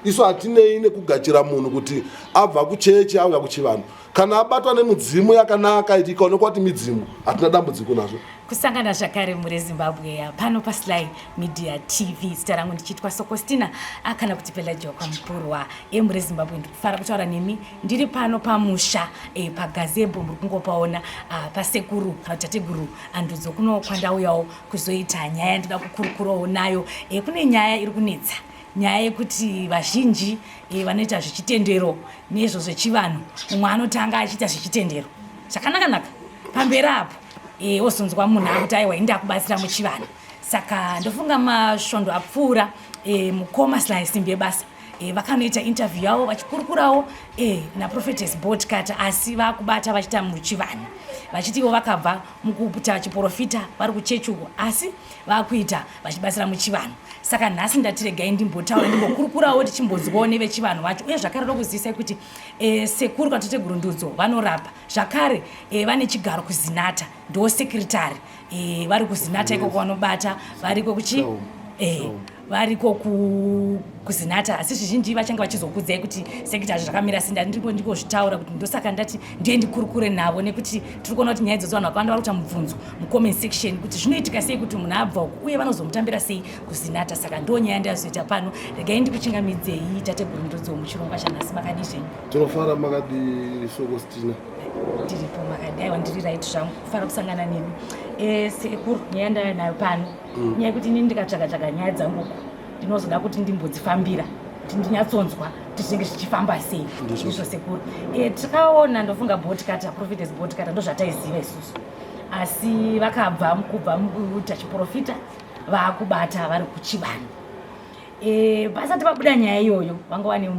Isu hatinei nekugachira munhu kuti abva kuchechi auya kuchivanhu. Kana abatwa nemudzimu yakanaka ikaonekwa kuti midzimu, hatina dambudziko nazvo. Kusangana zvakare mure Zimbabwe pano paSly Media TV. Zita rangu ndichiitwa Sokostina akana kuti Pelagia kwaMupurwa. Emure Zimbabwe, ndikufara kutaura nemi ndiri pano pamusha pagazebo muri kungopaona pasekuru kana kuti tateguru Andudzo kuno kwandauyawo kuzoita nyaya yandinoda kukurukurawo nayo. Kune nyaya iri kunetsa, nyaya yekuti vazhinji vanoita zvechitendero nezvo zvechivanhu. Mumwe anotanga achiita zvechitendero zvakanaka-naka pamberi apo wozonzwa munhu akuti aiwa, ini ndakubatsira muchivanhu. Saka ndofunga masvondo apfuura mukoma Sly Simbi yebasa vakanoita interview yavo vachikurukurawo naProphetess Botkata, asi vakubata vachiita muchivanhu, vachiti ivo vakabva mukuita chiprofita vari kuchechi uko, asi vakuita vachibatsira muchivanhu. Saka nhasi ndatiregai ndimbotaura, ndimbokurukurawo, tichimbonzwawo nevechivanhu vacho. Uye zvakare ndokuzivisai kuti sekuru kana tateguru Ndudzo vanorapa zvakare, vane chigaro kuZinata, ndo secretary vari kuZinata ikoko, vanobata variko kuchi variko kuZinata. Asi zvizhinji vachange vachizokudzai kuti secretary zvakamira sei. Ndandiko ndingozvitaura kuti ndosaka ndati ndiye ndikurukure navo, nekuti tiri kuona kuti nyaya idzodzo vanhu vakawanda vari kuita mubvunzo mucomment section kuti zvinoitika sei kuti munhu abva uku uye vanozomutambira sei kuZinata. Saka ndo nyaya ndazoita pano. Regai ndikuchingamidzei, tateguru Ndudzo, muchirongwa chanhasi. Makadii zvenyu? Tinofara. Makadii, Sokostina? Ndiripo, makadii? Aiwa, ndiri right zvangu, kufara kusangana nemi. Sekuru, nyaya ndauya nayo pano, nyaya yekuti inini ndikatsvaga tsvaga nyaya dzangu uku, ndinozoda kuti ndimbodzifambira kuti ndinyatsonzwa kuti zvinenge zvichifamba sei. Ndizvo sekuru. Takaona, ndofunga Botkata, Prophetess Botkata, ndo zvataiziva isusu, asi vakabva kubva mukuita chiprofita vaakubata vari kuchivanhu. Pasati pabuda nyaya iyoyo, vanga vane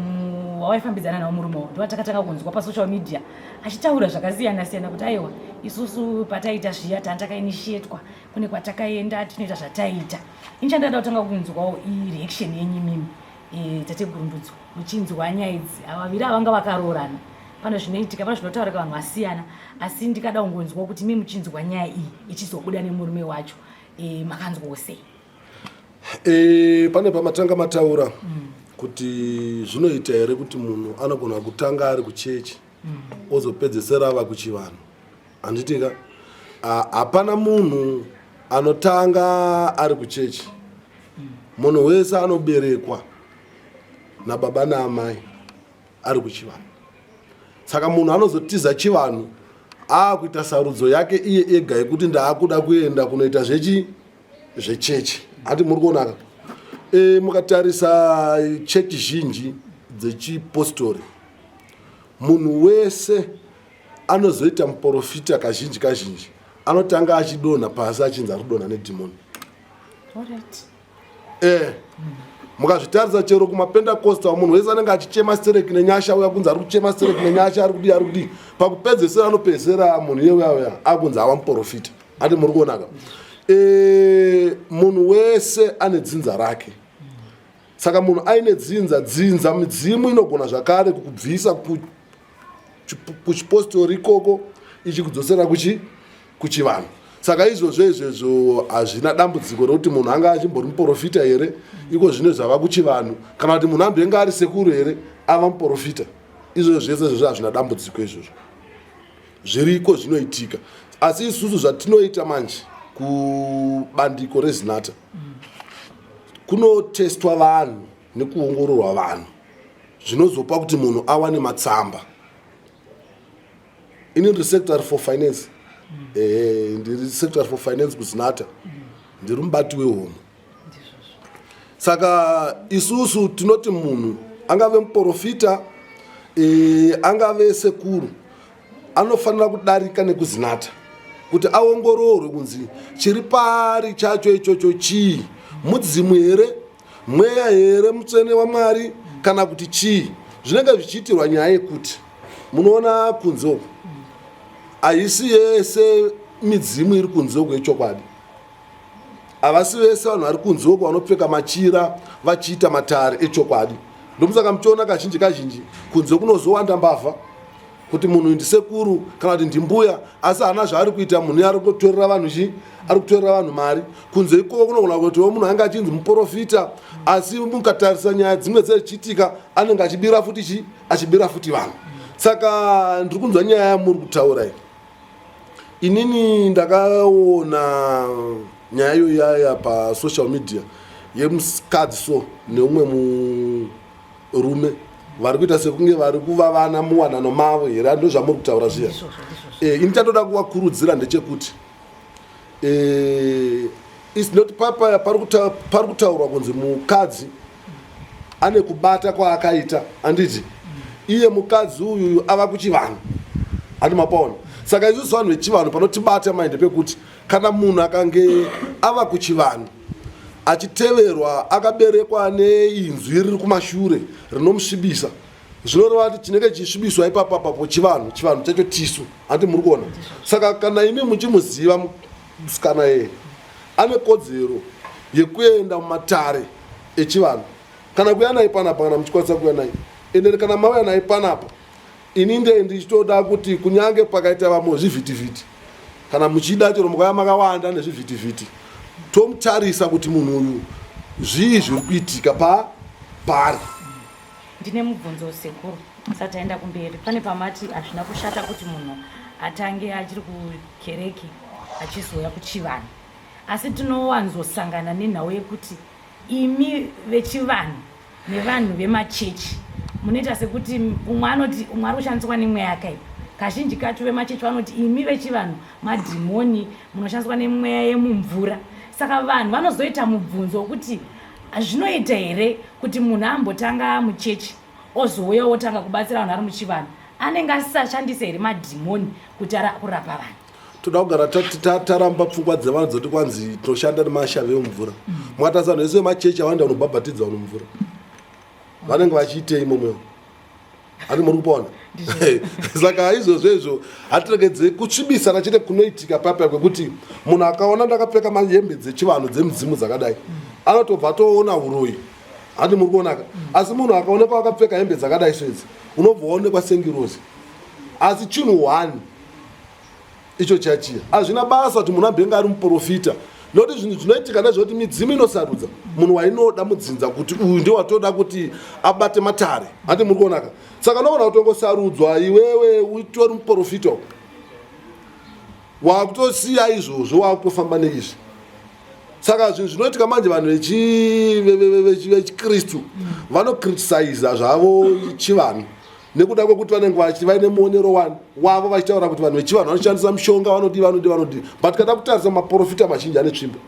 wawaifambidzana navo, murume wavo, ndovatakatanga kunzwa pasocial media achitaura zvakasiyana siyana kuti aiwa, isusu pataiita zviya tanga takainitiatwa kune kwatakaenda, tinoita zvataiita. Ini chandada kutanga kunzwawo ireaction yenyu imimi, tateguru Ndudzo, muchinzwa nyaya idzi. Ava vaviri avanga vakaroorana, pano zvinoitika, pano zvinotaurika, vanhu vasiyana, asi ndikada kungonzwa kuti imi muchinzwa nyaya iyi ichizobuda nemurume wacho, makanzwawo sei? Pane pamatanga mataura kuti zvinoita here kuti munhu anogona kutanga ari kuchechi ozopedzesera ava kuchivanhu, handitika? Hapana munhu anotanga ari kuchechi. Munhu wese anoberekwa nababa naamai ari kuchivanhu. Saka munhu anozotiza chivanhu aakuita sarudzo yake iye ega yekuti ndaakuda kuenda kunoita zvechi zvechechi, handi muri kuonaka? Mukatarisa chechi zhinji dzechipostori, munhu wese anozoita muprofita kazhinji kazhinji anotanga achidonha pasi, achinzi ari kudonha nedhimoni. Mukazvitarisa chero kumaPentecostal, munhu wese anenge achichema stereki nenyasha uya, kunzi ari kuchema stereki nenyasha, ari kudii, ari kudii, pakupedzesera anopedzesera munhu iye uya uya akunzi ava muprofita, ati muri kuonaka? Munhu wese ane dzinza rake. Saka munhu aine dzinza, dzinza midzimu inogona zvakare kukubvisa kuchipostori ikoko ichikudzosera kuchivanhu. Saka izvozvo izvezvo hazvina dambudziko rekuti munhu anga achimbori muprofita here, iko zvino zvava kuchivanhu, kana kuti munhu ambenge ari sekuru here, ava muprofita. Izvozvo zvese izvozvo hazvina dambudziko, izvozvo zviriko, zvinoitika. Asi isusu zvatinoita manje kubandiko reZinata, kunotestwa vanhu nekuongororwa vanhu, zvinozopa kuti munhu awane matsamba. Ini ndiri secretary for finance, ndiri secretary for finance kuZinata, ndiri mubati wehomwe. Saka isusu tinoti munhu angave muprofita, angave sekuru, anofanira kudarika nekuZinata kuti aongororwe kunzi chiri pari chacho ichocho chii, mudzimu here, mweya here mutsvene waMwari, kana kuti chii zvinenge zvichiitirwa. Nyaya yekuti munoona kunze uku, haisi yese midzimu iri kunze uku yechokwadi. Havasi vese vanhu vari kunze uku vanopfeka machira vachiita matare echokwadi. Ndomusaka muchiona kazhinji kazhinji kunze kunozowanda mbavha. Kuti munhu uyu ndisekuru kana kuti ndimbuya, asi haana zvaari kuita. Munhu ari kutorera vanhu chi ari kutorera vanhu mari kunze ikoko. Kunogona kutiwo munhu ange achinzi muprofita, asi mukatarisa nyaya dzimwe dzechiitika, anenge achibira futi chi achibira futi vanhu. Saka ndiri kunzwa nyaya yamuri kutaura iyi. Inini ndakaona nyaya iyo yaya pasocial media yemukadzi so neumwe murume vari kuita sekunge vari kuvavana muwanano mavo here? Ndo zvamuri kutaura zviya? Ini chandoda kuvakurudzira ndechekuti it's not papa pari kutaurwa kunzi mukadzi ane kubata kwaakaita, handiti? Iye mukadzi uyuyu ava kuchivanhu, handi mapaona? Saka isusu vanhu vechivanhu panotibata maende pekuti kana munhu akange ava kuchivanhu achiteverwa, akaberekwa neinzwi riri kumashure rinomusvibisa, zvinoreva kuti chinenge chichisvibiswa ipapo apapo chivanhu. Chivanhu chacho tisu, handi muri kuona? Saka kana imi muchimuziva musikana yeye, ane kodzero yekuenda mumatare echivanhu kana kuya naye panapa, kana muchikwanisa kuya naye. Ende kana mauya naye panapa, ini nde ndichitoda kuti kunyange pakaita vamwe zvivhitivhiti, kana muchida chero mukauya makawanda nezvivhitivhiti, tomutarisa kuti munhu uyu zvii zviri kuitika paari. Ndine mubvunzo, sekuru, sati aenda kumberi. Pane pamati hazvina kushata kuti munhu atange achiri kukereke achizouya kuchivanhu, asi tinowanzosangana nenhau yekuti imi vechivanhu nevanhu vemachechi munoita sekuti umwe anoti umwe ari kushandiswa nemweya yakaipa. Kazhinji kacho vemachechi vanoti imi vechivanhu madhimoni, munoshandiswa nemweya yemumvura. Saka vanhu vanozoita mubvunzo wekuti zvinoita here kuti munhu ambotanga muchechi ozouya wotanga kubatsira vanhu ari muchivanhu? Anenge asisashandise here madhimoni kuti kurapa vanhu? Toda kugara taramba pfungwa dzevanhu dzoti kwanzi tinoshanda nemashave emumvura. Mukatarisa vanhu vese vemachechi avanoenda kunobhabhatidza vanhu mumvura, vanenge vachiitei imomo? Handi muri kupaona? Saka izvozvo izvo hatiregedze kusvibisana chete. Kunoitika papa kwekuti munhu akaona ndakapfeka mahembe dzechivanhu dzemudzimu dzakadai, anotobva atoona uroyi, handi muri kuonaka? Asi munhu akaonekwa akapfeka hembe dzakadai soidzi, unobva waonekwa sengirozi. Asi chinhu one icho chachiya, hazvina basa kuti munhu ambenge ari muprofita, nokuti zvinhu zvinoitika ndezvekuti midzimu inosarudza munhu wainoda mudzinza kuti uyu ndewatoda kuti abate matare, handi muri kuonaka? Saka unogona kutongosarudzwa iwewe uitori muprofita, wakutosiya izvozvo, wakutofamba neizvi. Saka zvinhu zvinoitika manje, vanhu vechikristu vanokritisaiza zvavo chivanhu nekuda kwekuti vanenge vaine muonero wani wavo, vachitaura kuti vanhu vechivanhu vanoshandisa mishonga, vanodii, vanodii, vanodii. But kada kutarisa, maprofita mazhinji ane tsvimbo,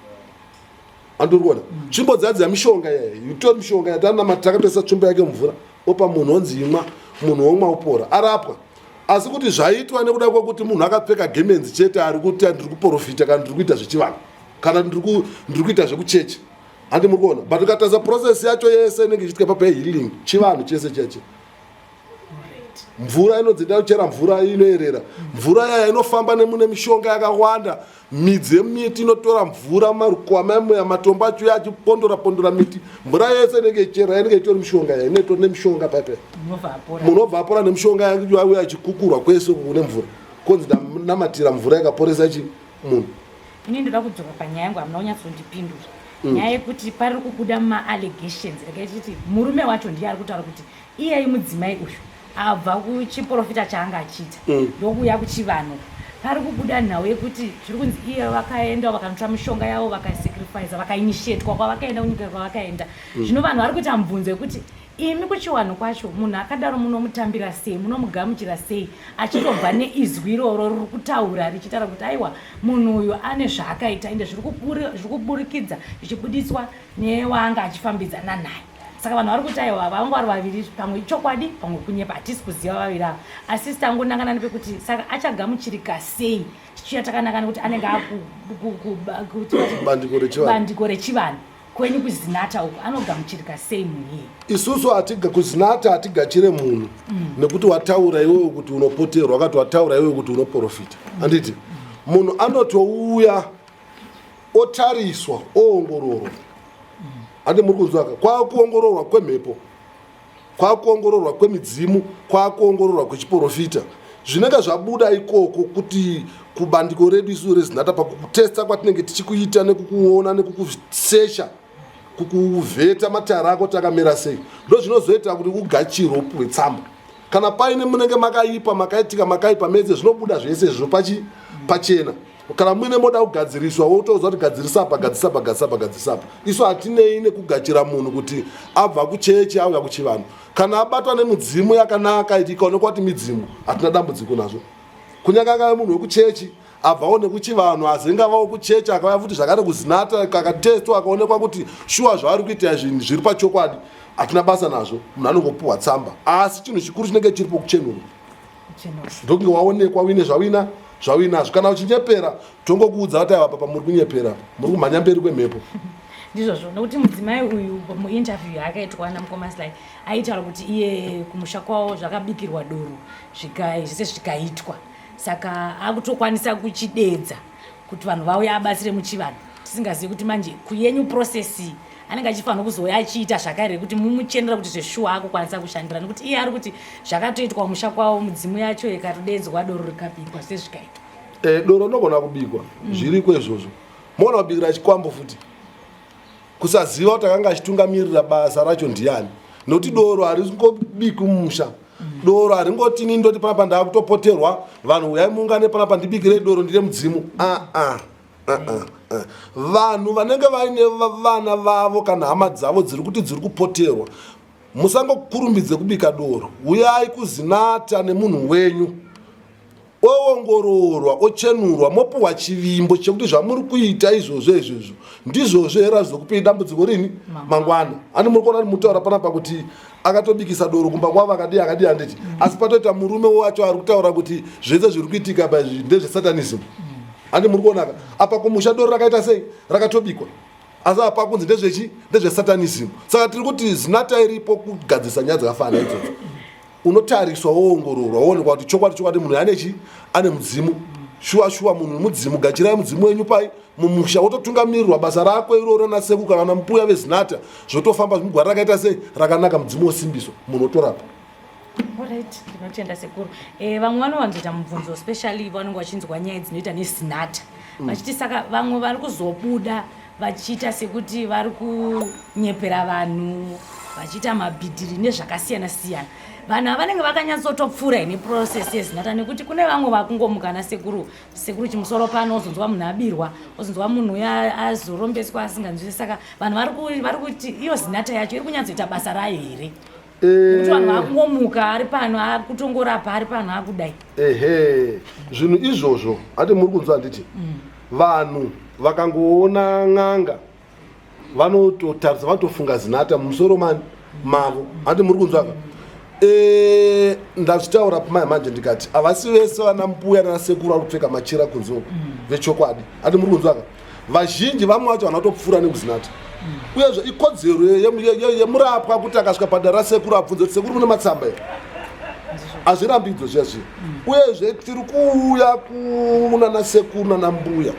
andiri kuona tsvimbo dziya dziya, mishonga iyaya, itori mishonga yatanamati. Takatoisa tsvimbo yake mumvura, opa munhu, onzi imwa, munhu womwa, upora, arapwa. Asi kuti zvaitwa nekuda kwekuti munhu akapfeka gemenzi chete, ari kuti ndiri kuprofita kana ndiri kuita zvechivanhu kana ndiri kuita zvekuchechi, handi muri kuona? But ukatarisa process yacho yese inenge ichiitika papa yehealing, chivanhu chese cheche. Mvura inodzi kuchera mvura inoerera, mvura yaya inofamba nemune mishonga yakawanda, midzi yemiti inotora mvura, marukuwa mamuya, matombo achiuya achipondora pondora miti. Mvura yese inenge ichera inenge itori mishonga yaya, inoitori nemishonga paipa. Munhu obva apora nemishonga yauya achikukurwa kwese kune mvura, konzi namatira mvura yakaporesa chi munhu. Ini ndoda kudzoka panyaya yangu, hamuna kunyatsondipindura. Nyaya yekuti pari kubuda maallegations, regai tichiti murume wacho ndiye ari kutaura kuti iyei mudzimai uyu abva kuchiprofita chaanga achiita, ndokuuya kuchivanhu. Pari kubuda nhau yekuti zviri kunzi iye vakaenda vakanotora mishonga yavo, vakasacrifica, vakainishetwa kwavakaenda, kunyika kwavakaenda. Zvino vanhu vari kuita mubvunzo yekuti imi kuchiwanhu kwacho munhu akadaro munomutambira sei, munomugamuchira sei, achitobva neizwi iroro riri kutaura richitaura kuti aiwa, munhu uyu ane zvaakaita, ende zviri kuburikidza zvichibudiswa newaanga achifambidzana naye? Saka vanhu vari kuti aiwa, vanga vari vaviri, pamwe ichokwadi, pamwe kunyepa, hatisi kuziva vaviri ava. Asi tangonangana nepekuti saka achagamuchirika sei, tichiuya takanangana kuti anenge bandiko rechivanhu kwenyu kuZinata uku, anogamuchirika sei munhu iye? Isusu hatiga kuZinata hatigachire munhu nekuti wataura iwewe kuti unopoterwa, wakati wataura iwewe kuti unoprofita, handiti? Munhu anotouya otariswa, oongororwa, handi muri kunzwaka? Kwakuongororwa kwemhepo, kwakuongororwa kwemidzimu, kwakuongororwa kwechiprofita. Zvinenge zvabuda ikoko kuti kubandiko redu isu reZinata, pakukutesta kwatinenge tichikuita nekukuona nekukusecha, kukuvheta matare ako takamira sei, ndo zvinozoita kuti ugachirwe, upiwe tsamba. Kana paine munenge makaipa, makaitika makaipa mese, zvinobuda zvese izvozvo pachena. Kana muine moda kugadziriswa, wotoudzwa kuti gadzirisa apa, gadzirisa apa, gadzirisa apa, gadzirisa apa. Isu hatinei nekugachira munhu kuti abva kuchechi auya kuchivanhu. Kana abatwa nemudzimu yakanaka, ikaonekwa kuti midzimu, hatina dambudziko nazvo. Kunyange angave munhu wekuchechi abvawo nekuchivanhu, azengavawo kuchechi, akauya futi zvakare kuZinata, akatestwa, akaonekwa kuti shuwa zvaari kuita zvinhu zviri pachokwadi, hatina basa nazvo. Munhu anongopuhwa tsamba, asi chinhu chikuru chinenge chiripo kuchenurwa, ndokunge waonekwa uine zvawina zvawinazvo. Kana uchinyepera, tongokuudza kuti aiwa, papa muri kunyepera, muri kumhanya mberi kwemhepo. Ndizvozvo, nokuti mudzimai uyu muinterview yaakaitwa namukoma Sly aitaura kuti iye kumusha kwavo zvakabikirwa doro, zvese zvikaitwa, saka akutokwanisa kuchidedza kuti vanhu vauya abatsire muchivanhu. Tisingazivi kuti manje kuyenyu process anenge achifanira kuzouya achiita zvakare kuti mumuchenera kuti zveshuwa akukwanisa kushandira, nekuti iye ari kuti zvakatoitwa musha kwavo, mudzimu yacho ikatodedzwa, doro rikabikwa, zvese zvikaitwa. Doro rinogona kubikwa, zviriko izvozvo. Mogona kubikira chikwambo futi, kusaziva kuti akanga achitungamirira basa racho ndiani, nokuti doro haringobikwi mumusha. Doro haringotini ndoti panapa ndaakutopoterwa, vanhu uyai muungane panapa ndibikirei doro, ndine mudzimu. Aa, vanhu vanenge vaine vana vavo kana hama dzavo dziri kuti dziri kupoterwa, musangokurumbidze kubika doro. Uyai kuZinata nemunhu wenyu, oongororwa, ochenurwa, mopuhwa chivimbo chekuti zvamuri kuita izvozvo izvozvo ndizvozvo here, azvizokupei dambudziko rini mangwana. Ani muri kuona mutaura panapa kuti akatobikisa doro kumba kwavo, akadii akadii, handiti? Asi patoita murume wacho ari kutaura kuti zvese zviri kuitika pa ndezvesatanism, handi muri kuonaka? Apa kumusha doro rakaita sei? Rakatobikwa, asi apa kunzi ndezvechi ndezvesatanism. Saka tiri kuti Zinata iripo kugadzirisa nyaya dzakafanana idzodzo. Unotariswa, woongororwa, woonekwa kuti chokwadi chokwadi munhu ane chi ane mudzimu shuwa shuwa. Munhu mudzimu, gachirai mudzimu wenyu pai mumusha, wototungamirirwa basa rako iroro naseku kana nambuya veZinata, zvotofamba mugwara rakaita sei, rakanaka, mudzimu wosimbiswa, munhu otorapa. Alright, ndinotenda sekuru. Vamwe vanowanzoita mubvunzo, especially vanenge vachinzwa nyaya dzinoita neZinata, vachiti saka vamwe vari kuzobuda vachiita sekuti vari kunyepera vanhu, vachiita mabhidhiri nezvakasiyana siyana. Vanhu ava vanenge vakanyatsotopfuura ine process yeZinata? Nekuti kune vamwe vakungomuka nasekuru, sekuru chimusoro pano, ozonzwa munhu abirwa, ozonzwa munhu uya azorombeswa asinganzwisi. Saka vanhu vari kuti iyo Zinata yacho iri kunyatsoita basa rayo here? Nekuti vanhu vakungomuka, ari pano akutongorapa, ari pano akudai. Ehe, zvinhu izvozvo hati muri kunzwa, handiti? Vanhu vakangoona n'anga vanototarisa, vanotofunga Zinata mumusoro mani mavo, handi muri kunzwaka? Ndazvitaura pamai manje, ndikati havasi vese vana mbuya nanasekuru vari kupfeka machira kunze uku vechokwadi, handi muri kunzwaka? Vazhinji vamwe vacho vanotopfuura nekuZinata. Uyezve ikodzero yemurapwa kuti akasvika padare rasekuru abvunze kuti, "Sekuru, mune matsamba here?" Hazvirambidzwe zviya zviya. Uyezve tiri kuuya kunana sekuru nana mbuya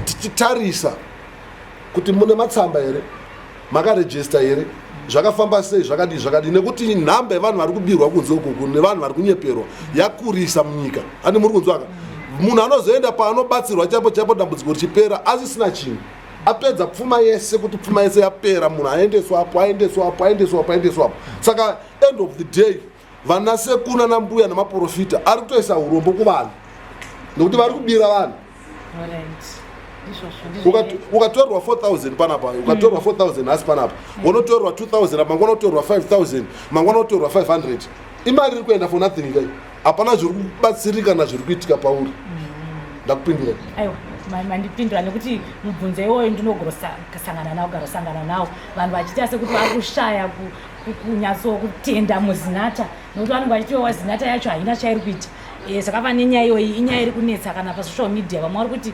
tichitarisa kuti mune matsamba here, makarejista here, zvakafamba sei, zvakadii zvakadii, nekuti nhamba yevanhu vari kubirwa kunze ukuku nevanhu vari kunyeperwa yakurisa munyika, ani muri kunzwaka? Munhu anozoenda paanobatsirwa chaipo chaipo, dambudziko richipera, asisina chinhu, apedza pfuma yese, kuti pfuma yese yapera, munhu aendeswa apo, aendeswa apo, aendeswa apo, aendeswa apo. Saka end of the day vana sekuru nambuya nemaprofita ari kutoisa urombo kuvanhu nekuti vari kubira vanhu. Ukatorerwa 4000 panapa, ukatorerwa 4000 nhasi panapa, wonotorerwa 2000 apa, mangwana utorerwa 5000, mangwana utorerwa 500. Imari iri kuenda for nothing kai, hapana zviri kubatsirika nazviri kuitika pauri. Ndakupindura? Aiwa, mandipindura, nekuti mubvunzo iwoyo ndinogorosangana nawo, garosangana nawo, vanhu vachiita sekuti vakushaya kunyatsokutenda muZinata, nekuti vanenge vachitiwa Zinata yacho haina chairi kuita. Saka pane nyaya iyoyi, inyaya iri kunetsa kana pasocial media. Vamwe vari kuti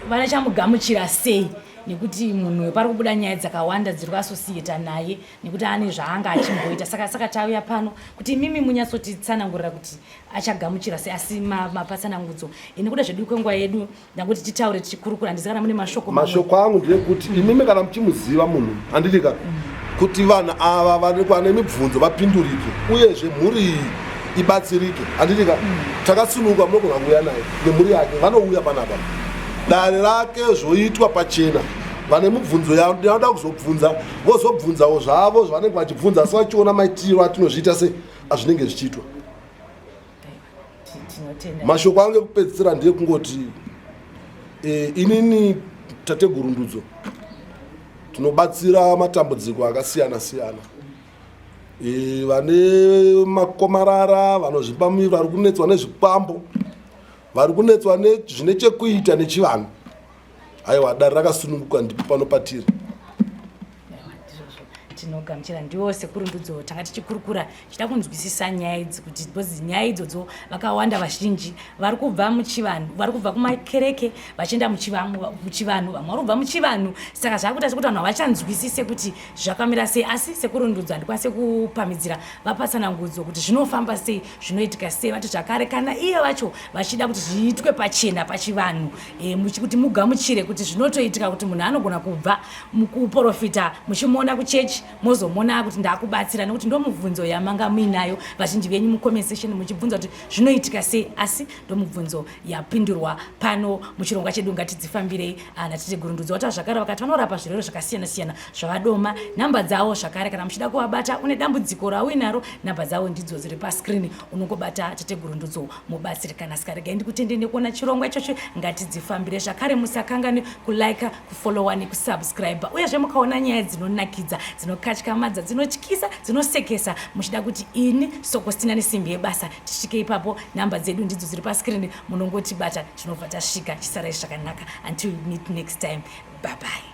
vachamugamuchira sei, nekuti munhu pari kubuda nyaya dzakawanda dziri kuassociata naye, nekuti ane zvaanga achimboita. Saka tauya pano kuti imimi munyatsotitsanangurira kuti achagamuchira sei. Asi mapatsanangudzo. Nekuda zvedu kwenguva yedu, ndakuti titaure tichikurukura. Handisi kana mune mashoko mamwe. Mashoko angu ndeyekuti imimi kana muchimuziva munhu, handiti ka, kuti vanhu ava vane mibvunzo vapindurike. Uyezve mhuri iyi ibatsirike handitika takasununguka munogona kuuya naye nemhuri yake vanouya panapa dare rake zvoitwa pachena vane mubvunzo yanoda kuzobvunza vozobvunzawo zvavo zvavanenge vachibvunza asi vachiona maitiro atinozviita se azvinenge zvichiitwa mashoko angu ekupedzisira ndeyekungoti e, inini tateguru ndudzo tinobatsira matambudziko akasiyana siyana e, vane makomarara vanozvipa muviri vari kunetswa nezvikwambo vari kunetswa zvine chekuita nechivanhu aiwa dare rakasununguka ndipo pano patiri tinogamuchira ndiwo sekuru ndudzo tanga tichikurukura chida kunzwisisa nyaya idzi kuti because nyaya idzodzo vakawanda vazhinji vari kubva muchivanhu vari kubva kumakereke vachienda muchivanhu vamwe vari kubva muchivanhu saka zvakuita sekuti vanhu havachanzwisise kuti zvakamira sei asi sekuru ndudzo handikwanise kupamidzira vapatsanangudzo kuti zvinofamba sei zvinoitika sei vati zvakare kana iye vacho vachida kuti zviitwe pachena pachivanhu e, kuti mugamuchire kuti zvinotoitika kuti munhu anogona kubva mukuprofita muchimuona kuchechi mozomuona kuti ndakubatsira nekuti ndomubvunzo yamanga muinayo vazhinji venyu mucomment section muchibvunza kuti zvinoitika sei asi ndomubvunzo yapindurwa pano muchirongwa chedu ngatidzifambirei ah, natete gurundudzo vataura zvakare vakati vanorapa zvirwere zvakasiyana siyana zvavadoma nhamba dzavo zvakare kana muchida kuvabata une dambudziko rauinaro nhamba dzavo ndidzo dziri pascreen unongobata tete gurundudzo mobatsirikana saka regai ndikutende nekuona chirongwa ichocho ngatidzifambire zvakare musakangane kulike kufollowa nekusubscribe uyezve mukaona nyaya dzinonakidza dzinokatyamadza dzinotyisa dzinosekesa muchida kuti ini sokostina nesimbi yebasa tisvike ipapo nhamba dzedu ndidzo dziri pascreen munongotibata tinobva tasvika chisarai zvakanaka until we meet next time bye bye.